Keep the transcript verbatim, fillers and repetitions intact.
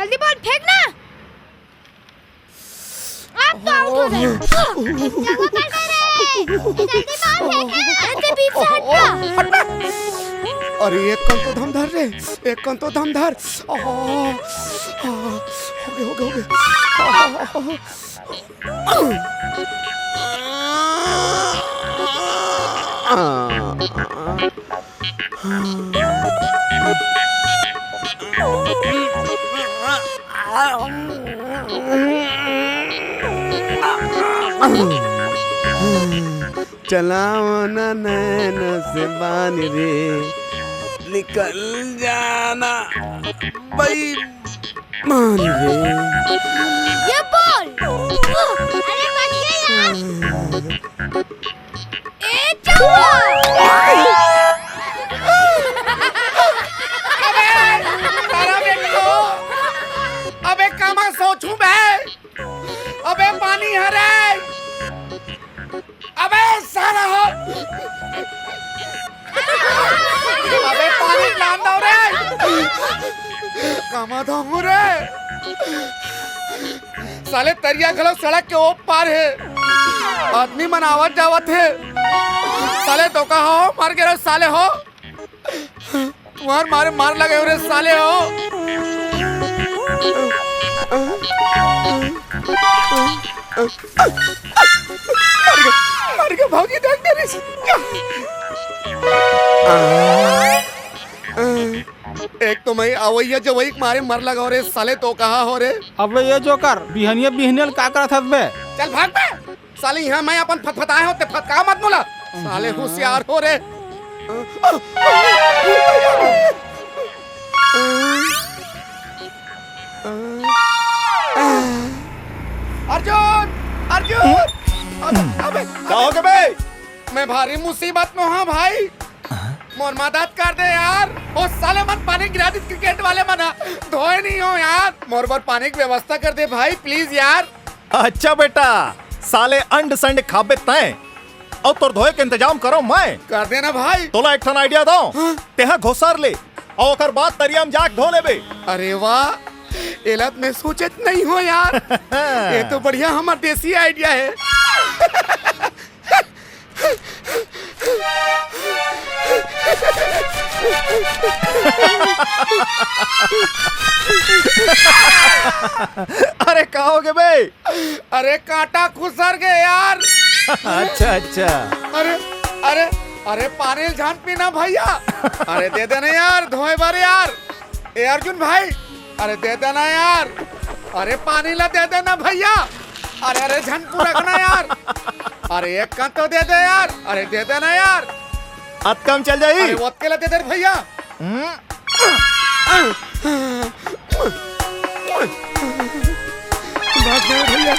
जल्दी बॉल फेंक ना। आप तो आउट हो गए। जगह कर दे रे। जल्दी बॉल फेंक ना। अरे, बीच से हट ना। अरे, एक कन तो दम धर रे, एक कन तो दम धर। आह, आह, हो गया, हो गया, हो गया। आह, आह, आह। चलाओ ना नैन से बान रे, निकल जाना बेईमान रे। ये बॉल। अरे बच गया यार। ए चौका। अबे, साला बेटो। अबे, कामा सोचूं बे। अबे, पानी हरे। अबे, साला हो। अबे, पानी लान दो रे। कामा धामू रे। साले, तरिया घलो सड़क के ओ पार हे। आदमी मन आवत जावत हे। साले, तो का हो, मर गे रे साले हो। तुम्हार मारे मार लगे हो रे साले हो। मर गया, मर गया, भौजी देख दे रही। एक तो मैं अवैया जवई के मारे मर लगा हो रे साले, तो कहा हो रे। अबे ये जोकर, बिहनिया बिहनिया ल का करत हस बे? चल भाग बे। साले, यहाँ मैं अपन फतफताए हो, ते फतका मत बोला। साले, होशियार हो रे। अर्जुन, अर्जुन, अबे, अबे, का हो गे बे? मैं भारी मुसीबत में हूँ भाई। मोर मदद कर दे यार। ओ साले मन पानी गिरा दिस क्रिकेट वाले मन ह। धोए नहीं हो यार। मोर बर पानी की व्यवस्था कर दे भाई, प्लीज यार। अच्छा बेटा, साले अंड संड खाबे तैं, अउ तोर धोए के इंतजाम करो मैं। कर देना भाई। तोला एक ठन आइडिया दो। हाँ। तेहा घोसर ले, अउ ओकर बाद तरिया में जाके धो लेबे। अरे वाह, एला त मैं सोचत नहीं हो यार। ये तो बढ़िया हमर देसी आइडिया है। अरे का हो गे बे? अरे कांटा खुसर गे यार। अच्छा अच्छा। अरे, अरे, अरे पानी झन पीना भैया। अरे दे देना यार धोए बर यार। ए अर्जुन भाई, अरे दे देना यार। अरे पानी ला दे देना भैया। अरे, अरे झन पुरखना यार। अरे एक कन तो दे दे यार। अरे दे देना यार। अतका म चल जाही। अरे ओतके ला दे दे रे भैया। हम्म। भाग गए भैया।